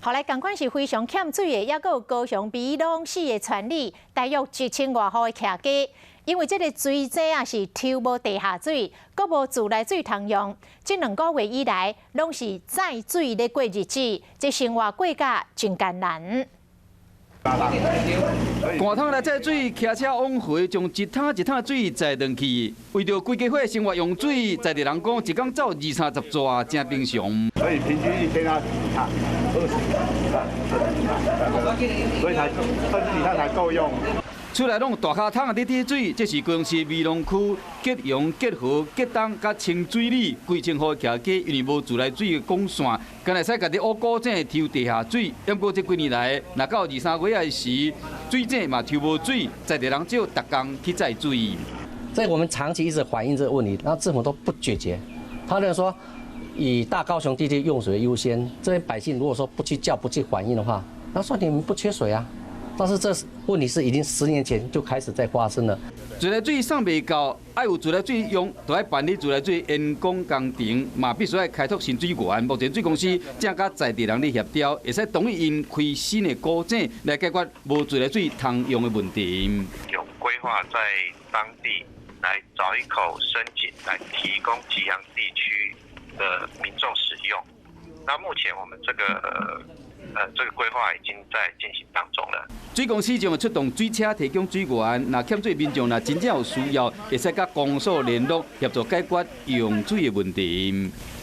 後來仝款是非常欠水的，抑閣有高雄美濃四个村里，大約1000外戶的徛家，因為這个水井啊是抽無地下水，閣無自來水通用，這2個月以來，攏是載水咧過日子，這生活過甲真艱難。寒冬來載水，騎車往回，將一桶一桶水載轉去。為著規家伙生活用水，在地人講，一工走二三十逝，誠平常。所以平均一天要幾趟，20幾趟，所以才20幾趟才夠用。厝內攏大跤桶仔佇滴水，這是高雄市美濃區吉陽、吉和、吉東佮清水里幾千戶徛家，因為無自來水的管線，干焦會使家己挖古井抽地下水。毋過這幾年來，若到二三月仔時，水井嘛抽無水，在地人只好逐工去載水。在我們長期一直反映這個問題，那政府都不解決。他認為說，以大高雄地區用水優先，這些百姓如果說不去叫、不去反映的話，那說你們不缺水啊。但是這問題是已經10年前就開始在發生了。自來水送袂夠，愛有自來水用，就愛辦理自來水延供工程，嘛必須愛開拓新水源。目前水公司正佮在地人咧協調，會使同意𪜶開新的古井來解決無自來水通用的問題。有規劃在當地來找一口深井，來提供吉陽地區的民眾使用。那目前我們這個規劃已經在進行當中了。水公司將會出動水車提供水源，若欠水民眾若真正有需要，會使佮公所聯絡協助解決用水的問題。